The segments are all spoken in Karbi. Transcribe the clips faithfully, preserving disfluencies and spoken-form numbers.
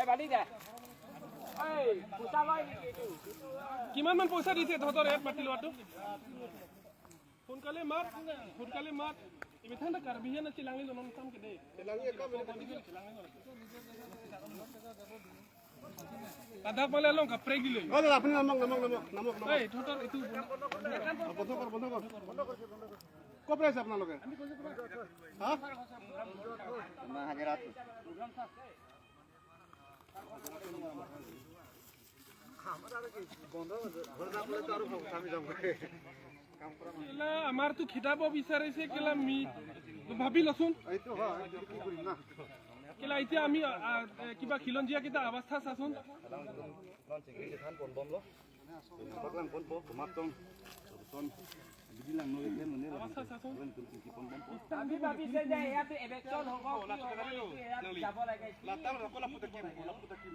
এই বালি দে। এই, পইচা লয় নেকি এইটো? কিমান মান পইচা দিছে তহঁতৰ ইয়াত মাটি লোৱাটো? সোনকালে মাত, সোনকালে মাত। Imethang ta Karbi hian na chelanglelo non sam ke de. Chelanglo ka, chelanglo. Ladak pale along kaprek dilo. অ দাদা, আপুনি নামক, নামক, নামক, নামক, নামক। এই, তহঁতৰ এইটো বন্ধ কৰ, বন্ধ কৰ, বন্ধ কৰ। ক'ৰ পৰা আহিছে আপোনালোকে? হা? আমাৰ হাজাৰাত। কেলা আমাৰতো খেদাব বিচাৰিছে, কেলা মি ভাবি লচোন। এইটো হয়, এইটো কি কৰিম না? কেলা এতিয়া আমি, আ, আ, এ, কিবা খিলঞ্জীয়া কেইটা অৱস্থা চাচোন। Paklang pon po, kumat tong. Ton, bilang no item ne la. Awasthা চাচোন। আমি ভাবিছে যে ইয়াত ইলেকশ্যন হ'ব, কি হ'ব, এইটো ইয়াত যাব লাগে। কি? Latang rako lapu takim, lapu takim.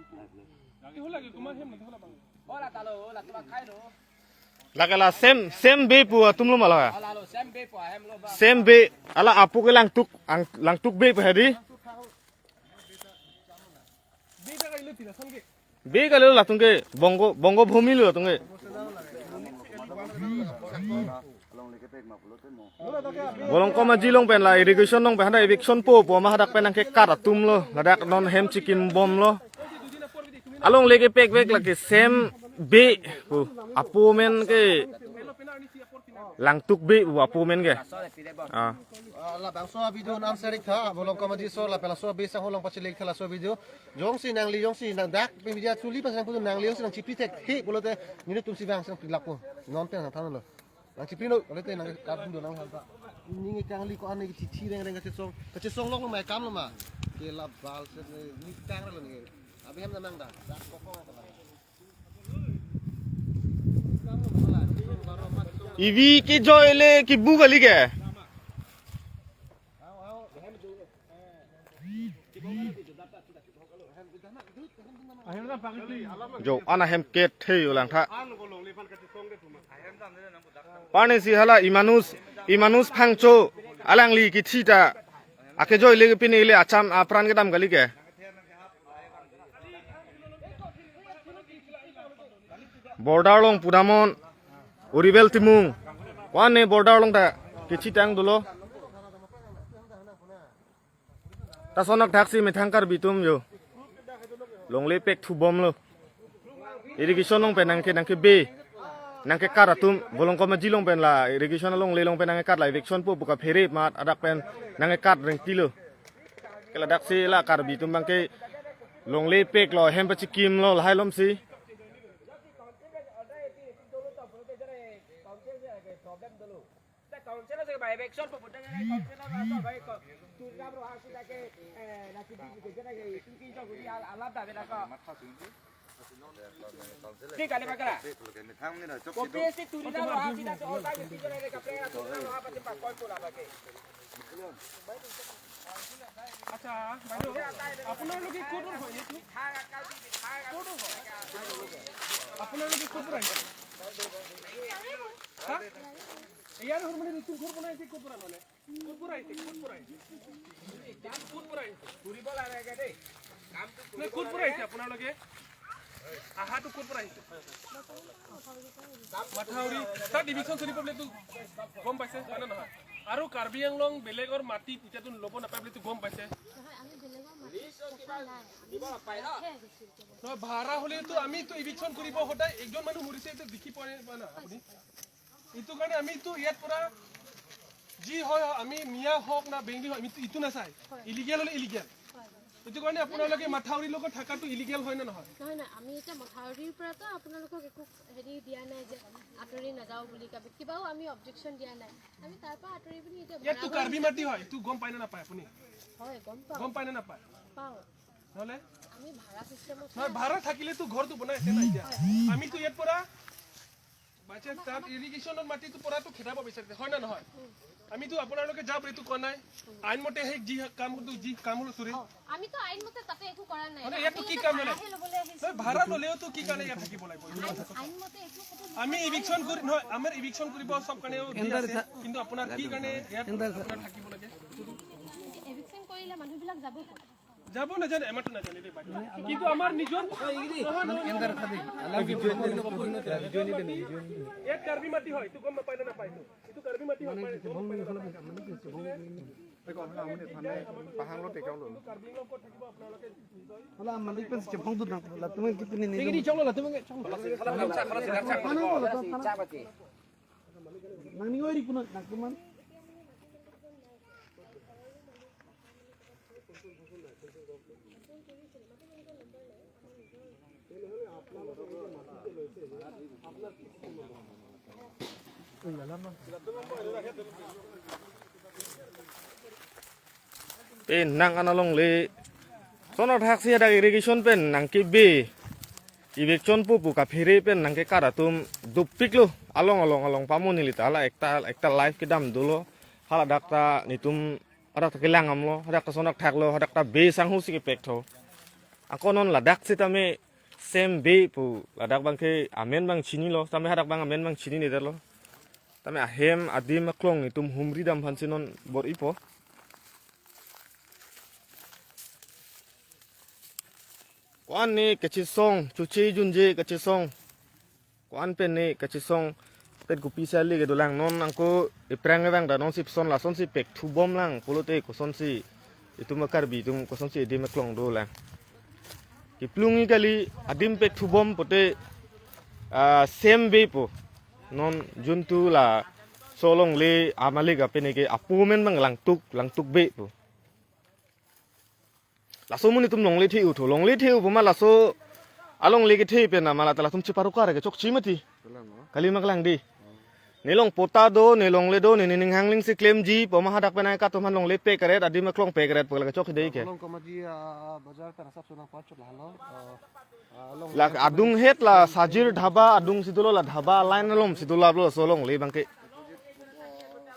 কি হ'ল লাগে? কুমাৰ হেম নহয়, বাং। অ, লাটালো, অ, লাটো খাই লো। Lake la same, same be pu atum lo ma la. Ala lo, same be pu ahem lo ba. Same be, ala apo ke Langtuk, ang, Langtuk be pu hedi. Be ta kailo tira san ke. Be kalilo latum ke, Bongo, Bongo Bhumi lo latum ke. Bolongkom aji along pen la irrigation along pen hadak eviction po pu ma hadak pen nangkekat atum lo, ladak non hem chikim bom lo. Alongle kepek vek lake same be pu apo amen ke Langtuk be pu apo amen ke. Ah. Ah, labangso video nang share ik tha, Bolongkom aji aso, lapen laso be sang holong pachilik tha laso video. Jongsi nangli, jongsi nang dak, pe media chuli pas nang putu nangli, jongsi nangchipri thekthe pulote, nelitum si bang sang pilak po. Non pen nangthan lo. Nangchipri lo, pulote nangkap dun nang hanta. Ningje kangli ko-an ne chithi reng reng kachesong. Kachesong lok lo ma, kam lo ma. Ke la bal se ne, ni tang lo ne. Abi hem nang da. Dak kok kok ta. Ivi kejoi le kibu kali ke. Jo, ana hem kethe yo langtha. Pani si hala Imanus, Imanus Phangcho, alangli kithi ta. Akejoi le pine le acham apran kedam kali ke. Border along pudamon, Uribel Timung. Wan ne border along ta kithi tang dolo. Ta sonak thaksi methang Karbi atum jo. Longle pek thu bom lo. Irrigation along pen nangke, nangke be. Nangkekat atum, Bolongkom aji along pen la, irrigation alongle along pen nangkekat la, eviction po pu kaphere mat, hadak pen nangkekat rengti lo. Ke ladak si la Karbi atum abang ke longle pek lo, hem pachikim lo, lahai lom si. আচ্ছা, বাইদেউ, আপোনালোকে ক'ত হয় এইটো? ক'ত হয়? আপোনালোকে ক'ৰ পৰা আহিছে? হা? ইয়াৰ ঘৰ মানে নতুন ঘৰ বনাইছে, ক'ৰ পৰা মানে? ক'ৰ পৰা আহিছে? ক'ৰ পৰা আহিছে? কাম ক'ৰ পৰা আহিছে? ঘূৰিব লাগে দেই। কামটো নাই, ক'ৰ পৰা আহিছে আপোনালোকে? আহাটো ক'ৰ পৰা আহিছে? মাথাউৰি। তাত ইভিকশ্যন চলিব বুলিতো গম পাইছে, হয় নে নহয়? আৰু কাৰ্বি আংলং বেলেগৰ মাটি এতিয়াতো ল'ব নাপায় বুলিতো গম পাইছে। নহয়, আমি বেলেগৰ মাটি কথা নাই। আমি ইয়াতহে আহিছো এতিয়া। নহয়, ভাড়া হ'লেতো আমিতো ইভিকশ্যন কৰিব সদায়। একজন মানুহ মৰিছে, এইটো দেখি পোৱা নাই, পোৱা নাই আপুনি? এইটো কাৰণে আমিতো ইয়াত পৰা যি হয়, আমি মিয়া হওক না বেংগলী হওক, আমিতো ইটো নাচাই। হয়। ইলিগেল হ'লে ইলিগেল। হয়, হয়। এইটো কাৰণে আপোনালোকে মাথাউৰিৰ লগত থাকাটো ইলিগেল হয় নে নহয়? নহয়, নহয়, আমি এতিয়া মথাউৰিৰ পৰাতো আপোনালোকক একো হেৰি দিয়া নাই যে আঁতৰি নাযাওঁ বুলি। কাবি-, কিবাও আমি অবজেকশ্যন দিয়া নাই। আমি তাৰ পৰা আঁতৰি পিনি এতিয়া ইয়াততো ভাড়া কাৰ্বি ঘৰ মাটি হয়, এইটো গম পায় নে নাপায় আপুনি? হয়, গম পাওঁ। গম পায় নে নাপায়? পাওঁ। নহ'লে? আমি ভাড়া চিষ্টেমত নহয়, ভাড়া থাকিলেতো ঘৰটো বনাই আছে না এতিয়া। হয়। আমিতো ইয়াত পৰা বাচ্চা তাত ইৰিগেশ্যনৰ মাটিটো পৰাটো খেদাব বিচাৰিছে, হয় না নহয়? উম। আমিতো আপোনালোকে যাব এইটো কোৱা নাই। আইন মতে সেই যি কাম হলো, যি কাম হলো চুৰি। অ, আমিতো আইন মতে তাতে একো কৰা নাই। মানে ইয়াততো আমি কি ইয়াতে কাম মানে? ভাড়াহে ল'বলৈ আহিছো। নহয়, ভাড়া ল'লেওতো কি কাৰণে ইয়াত থাকিব লাগিব? আইন, আইন মতে একো ক'তো লিখা আমি নাই। ইভিকশ্যন কৰি, নহয়, আমাৰ ইভিকশ্যন কৰিব চব কাৰণে দিয়া আছে। কিন্তু আপোনাৰ কি কাৰণে ইয়াত আপোনাৰ থাকিব লাগে? ইভিকশ্যন কৰিলে মানুহবিলাক যাব ক'ত? যাব নাজানে, আমাৰতো নাজানে দেই বাইদেউ। কিন্তু আমাৰ নিজৰ নহয়, নহয়, নহয়। ইয়াত কাৰ্বি মাটি হয়, এইটো গম নাপায় নে নাপায়? এইটো কাৰ্বি মাটি হয়, এইটো কাৰ্বি মাটি হয়। Wala, mali pen si chepong tu nang, la tumen kiti ni ni. Nang ni ori puna nang tuman. Pen nang an alongle. Sono thaksi hadak irrigation pen nangkebe. Iviction pupu kaphere pen nangke kar atum dopiklo. Along along along pamo neli ta hala ekta ekta live kedam dolo. Hala dak ta netum hadak ta kelang amlo, hadak ta sonak thaklo, hadak ta be sanghu si kepek tho. Ako non ladak sitame sem be pu, ladak abangke amen abang chinilo, tame hadak abang amen abang chinine detlo. Tame ahem adim aklong itum humri dam aphansi non bor-ipo. Ko-an ne kachesong, chuche junje kachesong. Ko-an pen ne kachesong, pen kopi si ale kedolang non angko ephrang evang ta non si pson lasonsi pek thubom lang pulote kosonsi itum a Karbi atum kosonsi edim eklong dolang. Kiplungi kali adim pek thubom pote, ah, sem be po. Non juntu laso alongle amalik apeneke apo amen abang langtuk, langtuk be po. Laso amonit atum longle the-u tho, longle the-u puma laso alongle kethe pen amala ta latum cheparokar kechokche mati. Kali ma kelang dei. Ne long pota do, ne longle do, ne nening hangling si klemji, puma hadak pen ai katum aphan longle pekret, adim aklong pekret, pekla kechok dei ke. Long kamaji, ah, bazar pen asap sunang pachot lahalo. Ah, ah, long la adung het la Sajir Dhaba, adung si dolo la dhaba, line alom si dolo laso alongle abangke.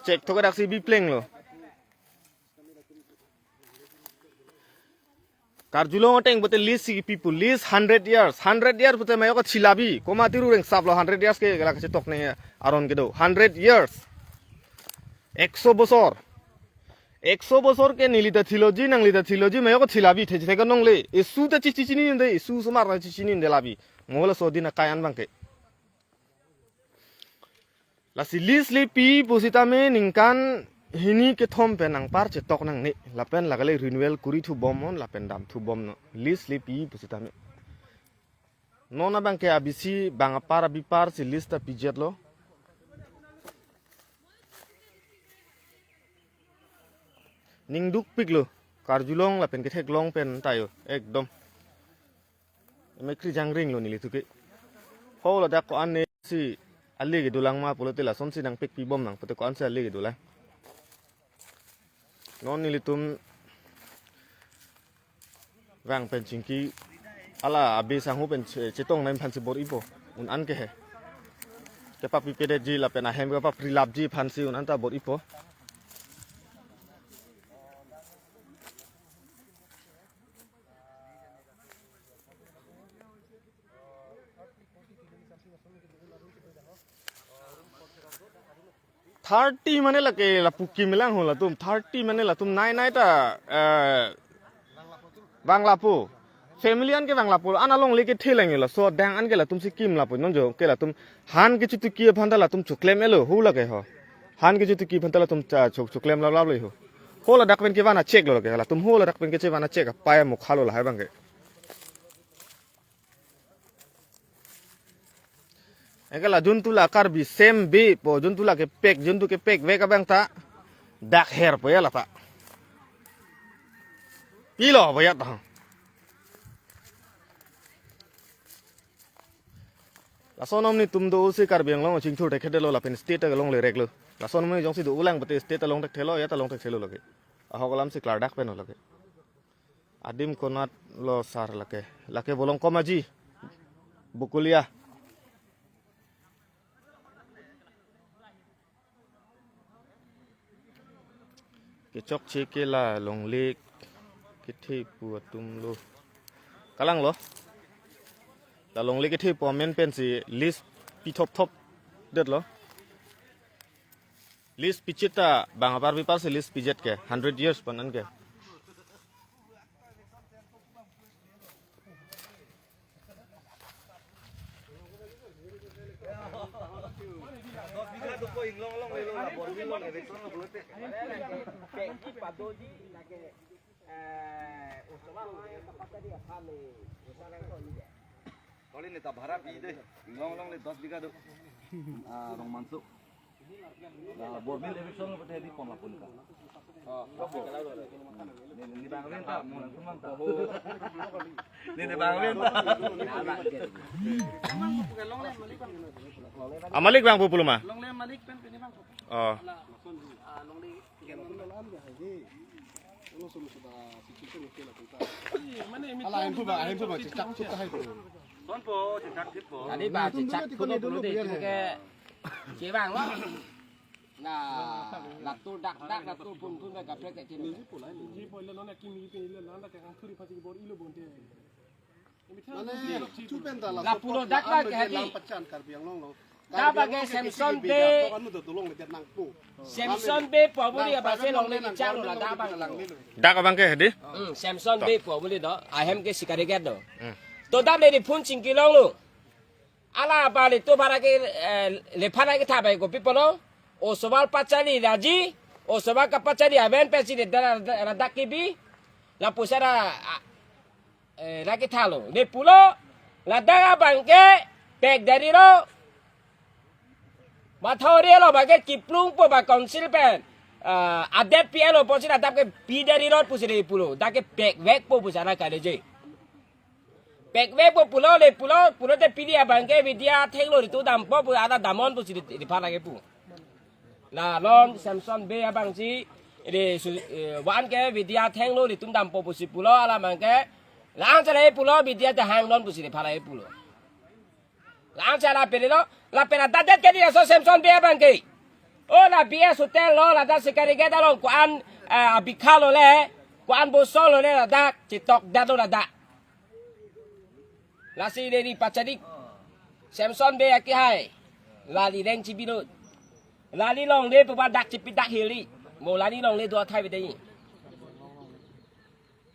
Chek tho ke daksi bi plenglo. Karjulong ateng pote lease si kipi pu, lease hundred years, hundred years pote mayok chilabi, komat tiru rengsaplo hundred years ke la kachetok ne aron kedo, hundred years. Ekso bosor. Ekso bosor ke neli ta theology, nangli ta theology, mayok chilabi, the the kanongle, Jisu ta chi chi chininde, Jisu osomar ta chi chininde labi. Mo laso adin akai an abangke. Lasi lease le pi pusitame ningkan hini kethom pen anpar chetok nangne. Lapen lake le renewal kuri thubom non, lapen dam thubom non. Lease le pi pusitame. Non abangke abisi bang apar abipar si lease ta pijetlo. Ning dukpiklo. Karjulong lapen ketheklong pen tayo. Ekdom. Emekri jangring lo neli tuke. Ho ladak ko-an ne si ale kedolang ma pulote lasonsi nangpek pibom nang pote ko-an si ale kedolang. Non nelitum vang pen chingki hala abe sanghu pen che-, chetong nai aphansi bor-ipo. Un-an ke he. Kepapi pedetji lapen ahem kepaprilapji aphansi un-an ta bor-ipo. Thirty mane lake lapu kim lang ho latum. Thirty mane latum nai nai ta, eh, vang lapu. Family an ke vang lapu. An alongle kethe lang yo laso adang an ke latum si kim lapu. Non jo ke latum han kechituki aphan ta latum choklem-etlo ho lake ho. Han kechituki aphan ta latum cha chok-, choklem laplap lo ho. Ho ladak pen kevan achek lo lake. Latum ho ladak pen kechevan achek apai amokha lo lahai abangke. Anke la juntu la Karbi sem be po, juntu la kepek, juntu kepekvek abang ta dak her po ya la ta. Pilo po ya ta. Lason amonit atum do si Karbi Anglong chingthur thekthedetlo lapen state along le reklo. Lason amonit jongsi do-u lang pote state along thekthelo ya ta along thekthelo lake. Ahok alam si klardak pen lake. Adim konat lo sar lake. Lake Bolongkom Aji. Bokolia. Kechokche ke la longle kethe pu atum lo. Kalang lo. La longle kethe pu amen pensi list pi thopthop detlo. List pichit ta bang apar bipar si list pijet ke hundred years panan ke. Kali neta bhara pi de, inglong along le dos bigha do. Ah, Rongmanso. La Borbil eviction lo pete di pon la pon ka. Oh, ni, ni bang renta, mo nang tumang ko. Ni, ni bang renta. Ah, malik bang pu pulo ma? Longle malik pen pini bang. Oh. Ala, ahin pu ba, ahin pu ba, chechak chut ta hai pu. Kali ba chechak chut pulo de, ke chevang lo. Na, latur dak dak, latur pun pun ba kaprek ke chevang. Mane, chupen ta la pulo dak ba ke hadi. Pachan Karbi Anglong lo. Dak ba ke Samson Bey. Anu do dolong le nang pu. Samson Bey pu aburi abang si longle kechang lo la dak abang lang. Dak abang ke hadi? Hmm, Samson Bey pu aburi do. Ahem ke Sikari Gate do. Hmm. To dam le di phun chingki longlo. Ala abang le to bhara ke, eh, le phara ke thabai kopi pulo. Oswal Pachari Raji. Oswal ka Pachari aven pensi de da, da, da, dak kebi. La pusara, ah, eh, lake thalo. Ne pulo, ladak abang ke pek dari lo. Mathori lo bang ke kiplung po ba council pen. Ah, adet P L O po si ladak ke pi dari lo pusi de pulo. Dak ke pek vek po pusi ana kali je. Pek vek po pulo le pulo, pulo te pidi abang ke Vidya Thenglo ritu dampo pu ada damnon pusi di, di phala ke pu. La lon Samson Bey abang si, ini su-, eh, wan ke Vidya Thenglo ritum dampo pusi pulo alam abang ke. Lang chala pulo Vidya te hang lon pusi di phala pulo. Lang chala pele lo, la pela dadet ke di so Samson Bey abang ke. Oh, la B S Hotel lo, la da Sikari Gate along ko-an, eh, abikha lo le, ko-an bosol lo le la dak, chitok dat lo la dak. Lasi deri pachadik. Samson Bey akihai. Lali reng chibi lo. Lali longle pu ba dak chipi dak hili. Mo lali longle do athai bede.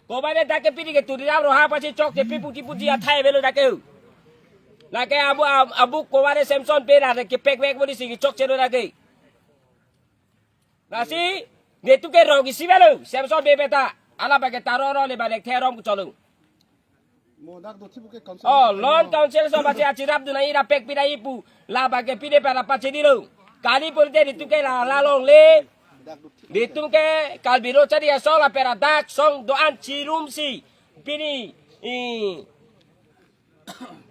Ko ba de dak ke pidi ke turi ram roha pasi chok ke pi puji puji athai belo dak ke. Lake abu, abu ko ba de Samson Bey la de ke pek pek bodi si chokche lo dak ke. Lasi, netum ke rong isi belo, Samson Bey beta, ala bage taro ro le bale therom ku cholo. Mo dak do thibu ke council. Oh, lon council so bache achirap dunai ra pek pidai pu, la bage pide para pache dilo. Kali pon te netum ke la la longle, netum ke kalbiro chari aso la pera dak song do-an chirum si, pini, i,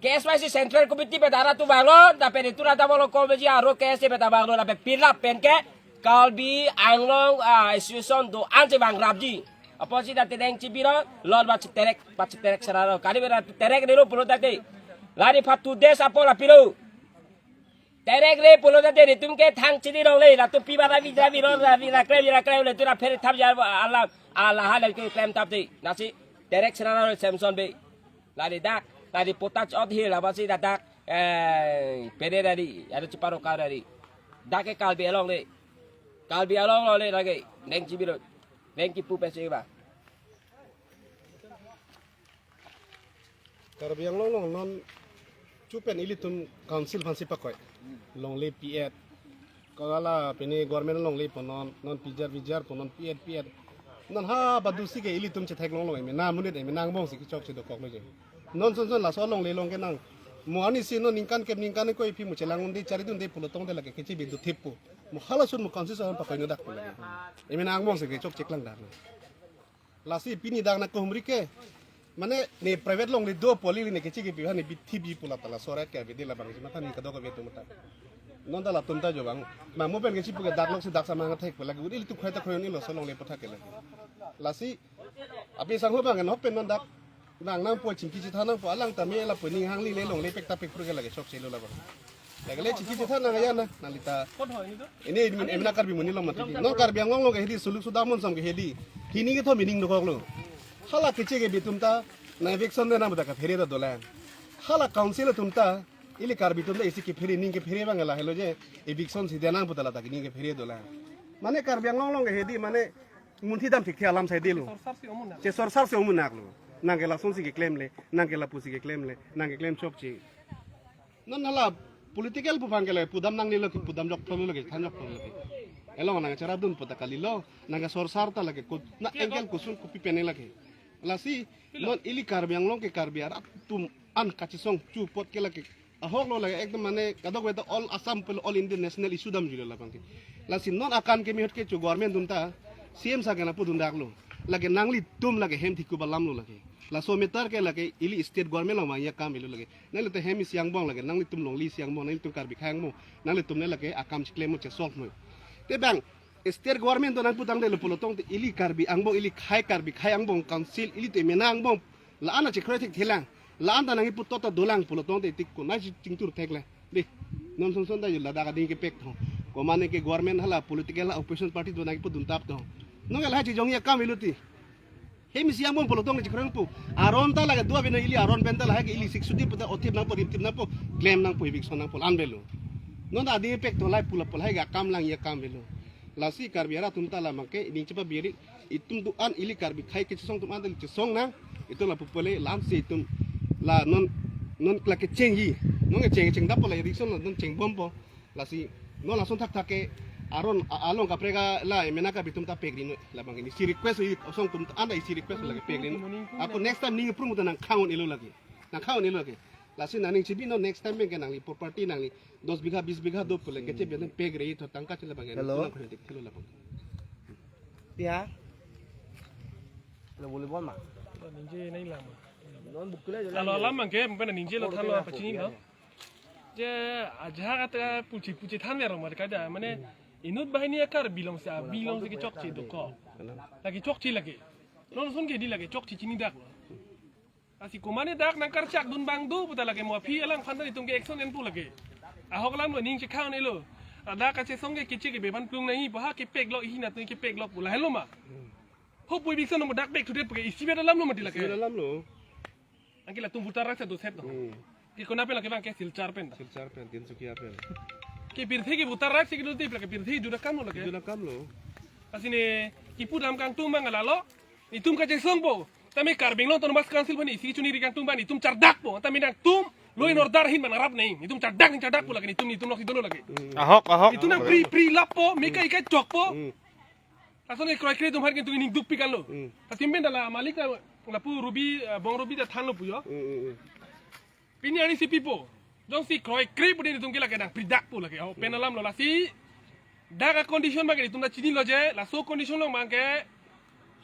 K S Y C Central Committee pen dara tu banglo, dapen itu rata bolo komisi aro K S C pen ta banglo, dapen pilap pen ke Karbi Anglong, ah, Association do-an si bang rapji. Apotsi dati deng chibi lo, lor ba chiterek, ba chiterek seraro. Kali bera terek dulu pulo dati. Lari patu des apo la pilo. Terek le pulo dati netum ke thang chini dong le, latum pi ba rabi rabi lo, rabi rakre, rabi rakre le tu ra pher thap ja alam, ala hal ke klem tap de. Lasi terek seraro Samson Bey. Lari dak, lari potach ot hil, apa si dak, eh, pede dari, ada chiparo kar dari. Dak ke Karbi Anglong le. Karbi Anglong lo le lagi, neng chibi lo. Neng kipu pesi ba. Karbi Anglong lo non chupen ilitum council phansi pakoi. Longle P F. Kagala pini government longle ponon, non pijar pijar ponon P F P F. Non ha badusi ke ilitum chethek longlong eme na munit eme nang bong si kichok si dokok meje. Non son son laso longle long ke nang. Mo ani si non ningkan ke ningkan ko ipi mo chelang undi chari dun de pulo tong de lake kechi bindu thip po. Mo hala sun mo council son pakoi no dak po lake. Eme nang bong si kichok cheklang dak. Lasi pini dak na kohumri ke. Mane ne private longle do poli ne kechi ke pihan ne bithi bi pula tala sora ke bidi labang si mata ni kadok ke betu mata. Non ta latum ta jo bang. Ma mo pen kechi puke dak lok si dak sama ngathek pula ke udi tu khoi ta khoi ni lo so longle pathak ke lagi. Lasi api sangho bang no pen non dak. Nang nang po chingki chitha nang po alang ta me la po ning hangli le longle pek ta pek pru ke lagi sok selo labang. Lagale chichi chethan nang ayan na, nangli ta. Ini admin emna Karbi Muni along mati. Non Karbi Anglong along ke hedi, suluk suda amonsom ke hedi. Hini ke tho meaning dokoklo. Hala Keche Kebi atum ta nang eviction de nang puta kaphere ta dolang. Hala council atum ta ili Karbi atum ta isi kephere, ning kephere abang lahelo je, eviction si de nang puta lata ning kephere dolang. Mane Karbi Anglong along ke hedi, mane munthi dam thik the alam sai delo. Sorsar si omunak. Che sorsar si omunak lo. Nang ke lason si keklem le, nang ke lapu si keklem le, nang keklem chokche. Non hala political pu abang ke le pudam nangnelo ke, pudam jok tholo ke, than jok tholo ke. Elong nang charap dun puta kalilo, nang ke sorsar ta lake kut, na angle koson kopi pen lake. Lasi non ili Karbi Anglong ke Karbi arat atum an kachesong chu apot ke lake ahok lo lake ekdom mane kadokave ta all Assam pelo all India national issue damjulo labang ke. Lasi non akan keme ahut ke chu government atum ta C M sir ke nangpudun dak lo. Lake nanglitum lake hem thikku alam lo lake. Laso matter ke lake ili state government along vangji akam ilo lake. Nangli ta hem isi angbong lake, nanglitum longli isi angbong, nanglitum Karbi akhei angbong, nanglitum ne lake akam chiklem mo che solve mo. Te bang state government do nangputangdelo pulo tangte ili Karbi angbong, ili khei Karbi akhei angbong council, ili te mena angbong la-an ta chekroi thekthelang, la-an ta nangkipu tota dolang pulo tangte tik konat si chingthur thekle. Di, non son son ta ju ladak ading kepek tho. Komane ke government hala political hala opposition party do nangkipudun tap tho. Non ke lahai chejongji akam ilo ti. Hem isi angbong pulo tangte chekroi pu. Aron ta lake dua bena ili aron pen ta lahai ke ili sik sudi puta othip nangpo, rimthip nangpo, klem nangpo, eviction nangpo, an belo. Non ta ading kepek tho, lahai pula pula lahai ke akam langji akam belo. Lasi Karbi arat atum ta labang ke ning chepabirik, itum do-an ili Karbi akhei kachesong atum an ta chesong nang, itum lapu pule lam si itum la non non lake chengji, non ke cheng chengdappo la eviction non chengbompo. Lasi non lason thakthak ke aron a-, along kaprek a la emena Karbi atum ta pekri noi labang ke isi request oi osong atum an ta isi request lake pekri noi. Ako next time ning prung ta nangkhang un-elo lake. Nangkhang un-elo lake. Lasi nangning chibi non next time bang ke nangli property nangli dos bigha bis bigha do pule Keche Kebi atum pekri tho tangka chila bang ke. Hello. Nang khon tik thilo labang. Pia. Lo bole bol ma. Ningje nai lam. Non bukle jo. Alo alam bang ke, mungkin ningje lo than lo pachini lo. Je ajak ata puchi puchi than ya rong mar kada mane inut banghini akar bilong si bilong si kechokche dokok. Lake chokche lake. Non son ke di lake chokche chini dak lo. Lasi komane dak nangkarchak dun abang do puta lake mo aphi alangphan ta itum ke action enpo lake. Ahok alam lo ning chekhang un-elo. Ladak kachesong ke Keche Kebi aphan plung nangji pu ha kepek lo ihi na tu kepek lo pu lahelo ma. Ho pu eviction mo dak pek thudet pu ke isi beda alam lo mati lake. Isi beda alam lo. Angke latum voter right si doset no. Hmm. Ke konat pen lake bang ke Silchar pen ta. Silchar pen, Tinsukia pen. Ke pirthe ke voter right si kedo tip lake pirthe juda kam lo lake. Juda kam lo. Lasi ne kipu dam kangtung bang lalo. Itum kachesongpo. Tame Karbi Anglong Autonomous Council aphan isi chuniri kangtung bang itum chardakpo. Tame nangtum law and order ahin bang nangrap nang. Itum chardak ning chardakpo lake itum itum lok si dono lake. Hmm. Ahok, ahok. Itum nang pri pri lappo, meka ika chokpo. Hmm. Lason ne kroikre atum aphan ke itum ining dukpik an lo. Hmm. Latum pen ta la malik la lapu Ruby, eh, Bong Ruby ta thanlo pu jo. Hmm, hmm, hmm. Pini arni si pipo. Jongsi kroikre pu den itum ke lake nangpridakpo lake. Oh, pen alam lo lasi. Dak a condition bang ke itum ta chinilo je. Laso condition along bang ke.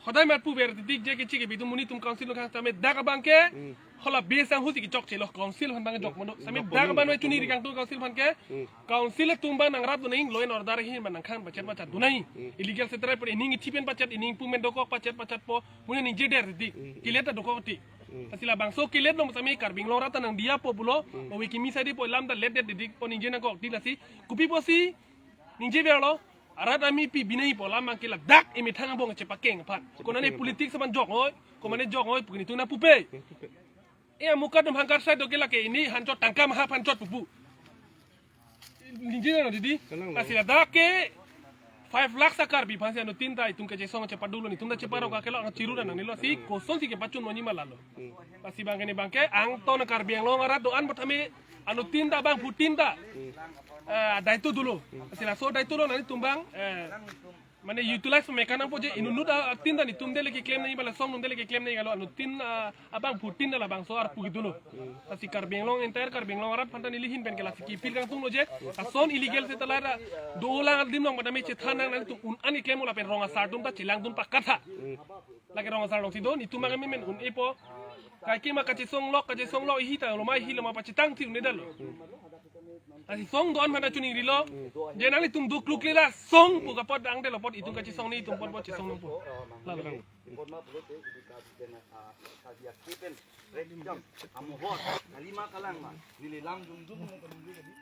Hodai mat puver titik je Keche Kebi atum monit atum council along khang tame dak abang ke. Hmm. Hala base anghu si kechokche lo council aphan bang jok mondo. Same dak abang noi chuniri kangtung council aphan ke. Hmm. Council atum bang nangrap dun nang law and order ahin bang nangkhan pachet pachet dun nang. Hmm. Illegal settler pu ining ithi pen pachet ining pumen dokok pachet pachetpo. Punya ningje der titik. Hmm. Kilet ta dokok ti. Hmm. Lasi labangso kilet lo same Karbi Anglong arat ta nangdiyapo pulo. Hmm. Owe kimi sadi po lam ta let det titik po ningje nangkok ti lasi. Kopi pusi ningje ver lo. Arat ami pi binai po lam bang ke ladak emethang angbong chepakeng aphan. Konane politics aphan jok noi. Komane jok noi pu ke itum nangpupe. E amukat num hangkar sai do ke lake ini hanchot tangka maha hanchot pupu. Ningje na didi. Kalang lo. Lasi ladak ke five lakhs a Karbi aphan si anuttin ta itum kachesong chepadolo itum ta cheparok akelo ang chiru na nangnelo si koson si kepachun monji ma lalo. Hmm. Lasi bang ke ne bang ke angton Karbi Anglong arat do-an botame anuttin ta bangphutin ta. Hmm. Eh, daito dolo. Hmm. Lasi laso daito lo nangtum bang, eh, mane utilize mekan nangpo je inut nut a, a tin ta itum dele keklem nangji bala song num dele keklem nangji kalo anuttin a, abangphutin ta labangso arpu kedo lo. Hmm. Lasi Karbi Anglong entire Karbi Anglong arat aphan ta neli ahin pen ke lasi kipil kangtung lo je. Lason illegal settler ta dolang adim long botame chethan nang nangtum un-an keklem lapen rong asar atum ta chelang dun pakat tha. Hmm. Lake rong asar long si do, itum bang ke men un-epo. Kaike ma kachesong lok, kachesong lok, ihi ta loma, ihi loma pachetang thi un-edetlo. Lasi song do-an aphan ta choningri lo. Je nanglitum dukluklelo, song pu kapot angdetlo apot itum kachesong ni itum apot apot chesong nangpo. Lalo lang. Ikon ma pulote ibi ka di den a kabi aktipen rekjam amohor kalima kalang ma neli lam jum jum nang kadung di kadi.